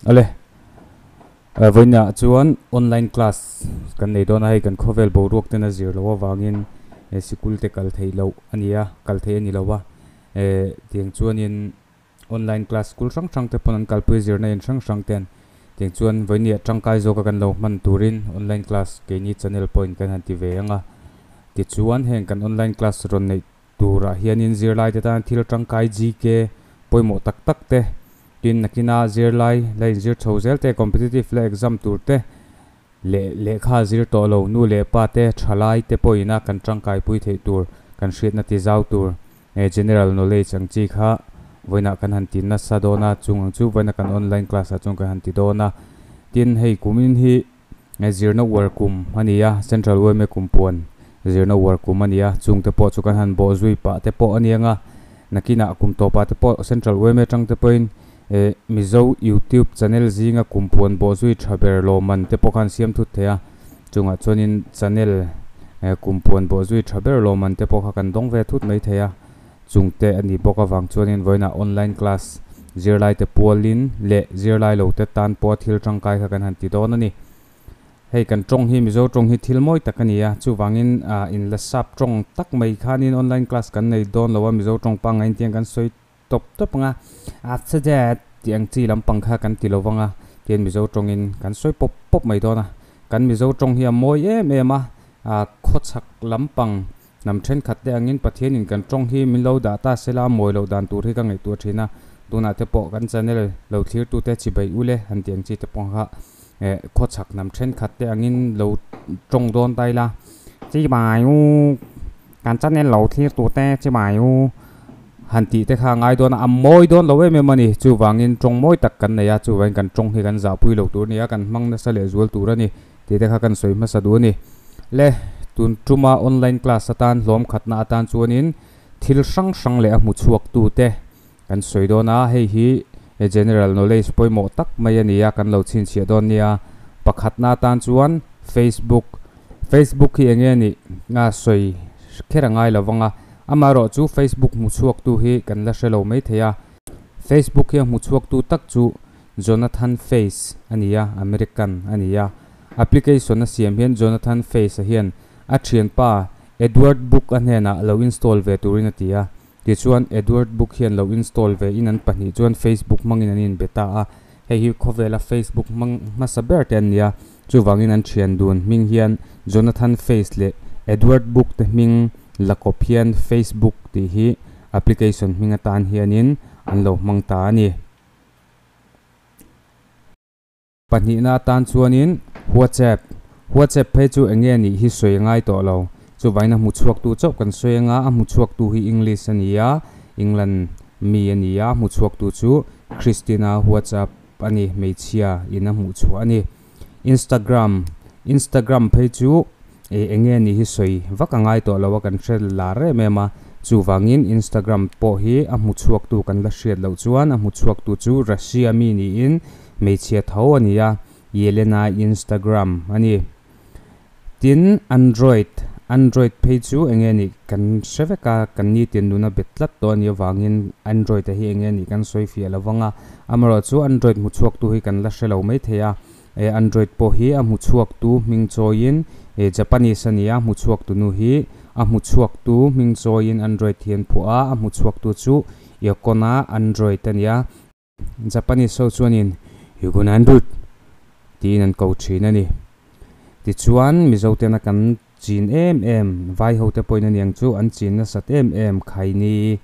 Ale vawiinah chuan online class kan nei dawn a hei kan khawvel boruak ten a zir loh avangin sikul te kal theih loh a ni a kal theih a ni lo a eh tiang chuanin online class school hrang hrang te pawn an kalpui zirna in hrang hrang ten tiang chuan vawinia tangkai zawka kan lo hman turin online class keini channel pawhin kan han ti ve ang a tichuan heng kan online class rawn neih turah hianin zirlai te tan thil tangkai G_K pawimawh tak tak te tin nakina zirlai la inzir chho zel te competitive la exam tur te leh lehkha zir tawh lo nu leh pa te thalai te pawhina kan tangkai pui theih tur kan hriatna ti zau tur eh general knowledge ang chi kha vawiinah kan han ti nasa dawn a chung ang chu vawiina kan online class ah chuan kan han ti dawn a tin hei kumin hi zirna uar kum a ni a central U_M_A kum puan zirna uar kum a ni a chung te pawh chu kan han bawh zui pah te pawh a ni ang a nakinah kum tawpah te pawh central U_M_A atang te pawhin eh mizo youtube channel zinga kum puan bawh zui tha ber lawmman te pawh khan siam thut thei a chungah chuanin channel eh kum puan bawh zui tha ber lawmman te pawh kha kan dawng ve thut mai thei a chung te a ni bawk avang chuanin vawiinah online class zirlai te pualin leh zirlai lo te tan pawh thil tangkai kha kan han ti dawn a ni hei kan tawng hi mizo tawng hi thil mawi tak a ni a chuvangin ah in la sap tawng tak mai khanin online class kan nei dawn lo a mizo tawng pangngai tiang kan sawi tawp tawp ang a after that tih ang chi lampang kha kan ti lovang a tian mizo tawngin kan sawi pawp pawp mai dawn a kan mizo tawng hi a mawi em em a ah khawchhak lampang hnam thenkhat te angin Pathianin kan tawng hi min lo dah ta sela a mawi loh dan tur hi ka ngaihtuah thin a tunah te pawh kan channel lo thlir tute chi bai ule han tih ang chi te pawh kha eh khawchhak hnam thenkhat te angin lo tawng dawn ta ila chi bai u kan channel lo thlir tute chi bai u han tih te kha a ngai dawn a a mawi dawn lo em em a ni chuvangin tawng mawi tak kan nei a chuvangin kan tawng hi kan zahpui lo tur a ni a kan hmang nasa leh zual tur a ni. Tih te kha kan sawi hmasa duh a ni. Le, tun tuma online class atan hlawm khatna atan chuanin thil hrang hrang leh a hmu chhuak tu te kan sawi dawn a, hei hi general knowledge pawimawh tak mai a ni a, kan lo chhinchhiah dawn nia. Pakhatna atan chuan Facebook, Facebook hi eng nge nih nga sawi kher a ngai lo vang a, amaherawh chu Facebook hmu chhuak tu hi kan la hre lo mai thei a. Facebook hi a hmu chhuak tu tak chu Jonathan Face a ni a, American a ni a. Application a siam hian Jonathan Face-a hian a thianpa Edward Book a hnenah lo install ve turin a ti a. Tichuan Edward Book hian lo install ve in an pahnih chuan Facebook hmangin an inbe ta a. Hei hi khawvela Facebook hmang hmasa ber te an ni a. Chuvangin an thian dun hming hian Jonathan Face leh Edward Book te hming la kawp hian Facebook tih hi application hming atan hianin an lo hmang ta a ni. Pahnihna atan chuanin WhatsApp, WhatsApp phei chu eng nge nih hi sawi a ngai tawh lo. Chuvain a hmu chhuaktu chauh kan sawi anga, a hmu chhuaktu hi English a ni a, England mi a ni a, a hmu chhuaktu chu Christina WhatsApp a ni, hmeichhia in a hmuh chhuah a ni. Instagram, Instagram phei chu eng nge nih hi sawi vak a ngai tawh lo a, kan hre lar em em a, chuvangin Instagram pawh hi a hmu chhuaktu kan la hriat loh chuan a hmu chhuaktu chu Russia mi niin hmeichhia tho a ni a, Yelena Instagram a ni. Tin, Android, Android phei chu eng nge nih kan hre vek a, kan nitin nuna bet tlat tawh a nih avangin Android a hi eng nge nih kan sawi fiah lo vang a, amaherawh chu Android hmu chhuaktu hi kan la hre lo maithei a. Eh Android pawh hi a hmu chhuak tu hming chawiin eh Japanese a ni a, hmu chhuak tu nu hi a hmu chhuak tu hming chawiin Android hi an phuah a, a hmu chhuak tu chu Yokona Android a ni a, Japanese ho chuanin Yokona Android tiin an ko thin a ni. Tichuan Mizo tena kan chin em em, vai ho te pawhin a niang chu an chin nasat em em Khaini.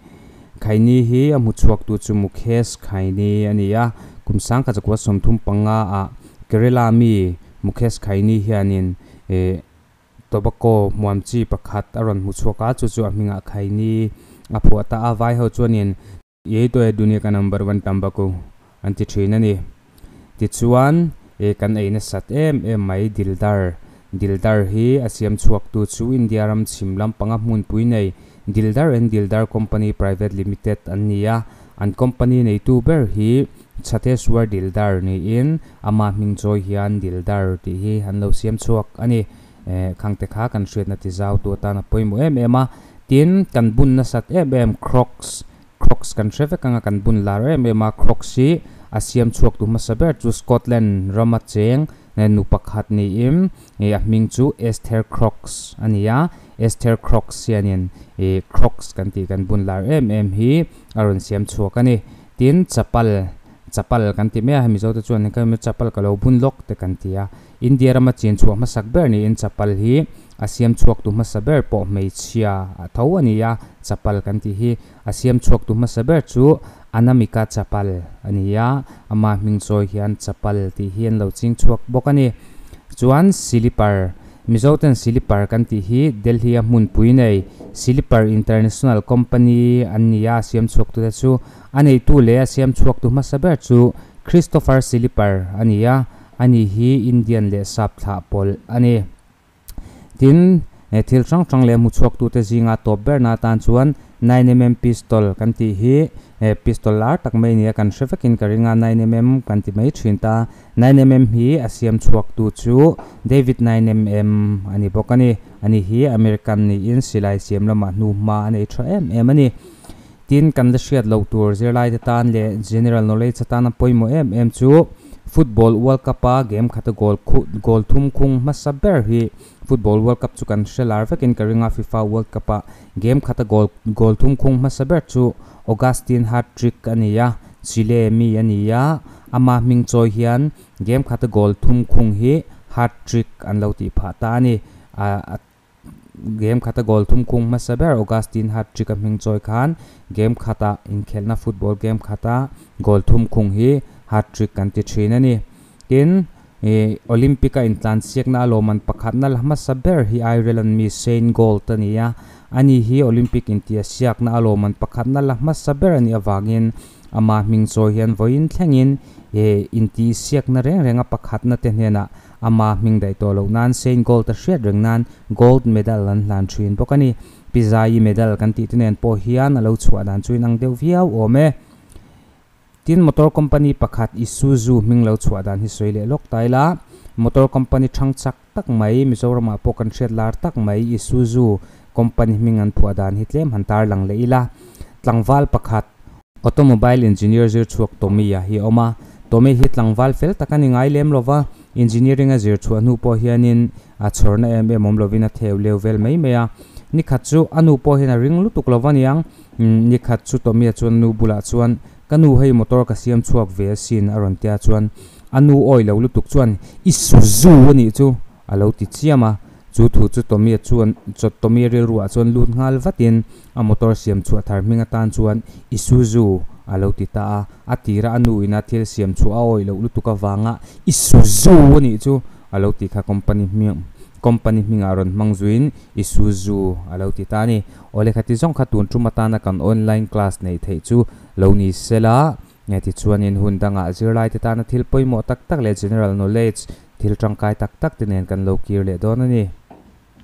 Khaini hi a hmu chhuak tu chu Mukhesh Khaini a ni a, kum sangkhat zakua 35 ah Kerala mi Mukhesh Khaini hianin eh tobacco hmuam chi pakhat a rawn hmu chhuak a, chu chu a hmingah Khaini a phuah ta a, vai ho chuanin Yei to he dunia ka number one tambaku an ti thin a ni. Tichuan e kan ei nasat em em mai Dildar. Dildar hi a siam chhuak tu chu India ram chhim lampanga hmunpui nei Dildar and Dildar Company Private Limited an ni a. An company neitu ber hi Chateshwar Dildar niin ama hming chawi hian Dildar tih hi an lo siam chhuak a ni. Khangte kha kan hriatna ti zau tu atan a pawimawh em em a. Tin, kan bun nasat em em Crocs, Crocs kan hre vek anga kan bun lar em em a, Crocs hi A siam chhuak tu hmasa ber chu Scotland rama cheng nu pakhat niin a hming chu Esther Crocs a ni a. Esther Crocs hianin ih Crocs kan tih kan bun lar em em hi a rawn siam chhuak a ni. Tin, chapal chapal kan ti mai a, hemi Mizote chuan chapal ka lo bun lawk te kan ti a. India rama chin chhuah hmasak ber niin chapal hi a siam chhuak tu hmasa ber pawh hmeichhia a tho a ni a, chapal kan tih hi a siam chhuak tu hmasa ber chu Anamika chapal a ni a, ama hming chawi hian chapal tih hi an lo ching chhuak bawk a ni. Chuan silipar, Mizo ten silipar kan tih hi Delhi a hmunpui nei Silipar International Company an ni a, a siam chhuak tute chu a neitu leh a siam chhuak tu hmasa ber chu Christopher Silipar a ni a, Ani hi Indian leh sap thlah pawlh a ni. Tin, he thil hrang hrang leh hmuchhuaktute zinga tawp berna atan chuan 9mm pistol kan tih hi he pistol lar tak mai nia kan hre vekin ka ring a, 9mm kan ti mai thin ta. 9mm hi a siam chhuaktu chu David 9mm a ni bawk a ni. Ani hi American niin silai siam lamah hnuhma a nei tha em em a ni. Tin, kan la hriat loh tur zirlaite tan leh general knowledge atana pawimawh em em chu Football World Cup-a game khata goal khuh goal thum khung hmasa ber hi Football World Cup chu kan hre lar vekin ka ring a, FIFA World Cup-a game khata goal goal thum khung hmasa ber chu Augustine hat-trick a ni a, Chile mi a ni a, ama hming chawi hian game khata goal thum khung hi hat-trick an lo tih phah ta a ni. A Game khata goal thum khung hmasa ber Augustine hat-trick a hming chawi khan game khata inkhelhna football game khata goal thum khung hi hat-trick kan ti thin a ni. Tin, ih Olympic a intlansiakna a lawmman pakhatna la hmasa ber hi Ireland mi Shane Gold a ni a, ani hi Olympic intiahsiakna a lawmman pakhatna la hmasa ber a nih avangin ama hming chawi hian vawiin thlengin ih intihsiakna reng renga pakhatna te hnenah Ama hming daih tawh loh nan Saint Gold a hriat reng nan Gold Medal an hlan thin bawk a ni. Pi Zaii Medal kan tih te nen pawh hian a lo chhuah dan chu inang deuh viau awm e. Tin, motor company pakhat Isuzu hming lo chhuah dan hi sawi leh lawk ta ila, motor company thang chak tak mai, Mizoramah pawh kan hriat lar tak mai Isuzu company hming an phuah dan hi tlem han tarlang leh ila. Tlangval pakhat. Automobile engineer zir chhuak Tommy-a hi a awm a, Tommy hi tlangval fel tak a ni ngai lem lo va, engineering a zir chhuah hnu pawh hianin a chhawrna em em awm lovin a theu leu vel mai mai a. Ni khat chu a nu pawh hian a ring lutuk lo va niang, ni khat chu Tommy-a chuan a nu bulah chuan, Ka nu hei motor ka siam chhuak ve asin a rawn tia chuan a nu awi lo lutuk chuan, I suzu a nih chu! a lo ti chiam a, chu thu chu Tommy-a chuan Tommy-a rilruah chuan lut nghal vatin a motor siam chhuah thar hming atan chuan Isuzu a lo ti ta a, a tira a nu ina thil siam chhuah a awih loh lutuk avanga Isuzu a nih chu a lo ti kha company hming company hmingah rawn hmang zuiin Isuzu a lo ti ta a ni. Awle khati zawng kha tun tum atana kan online class neih theih chu lo ni sela, Nge tichuanin hun dangah zirlaite tana thil pawimawh tak tak leh general knowledge thil tangkai tak tak te nen kan lo kir leh dawn a ni.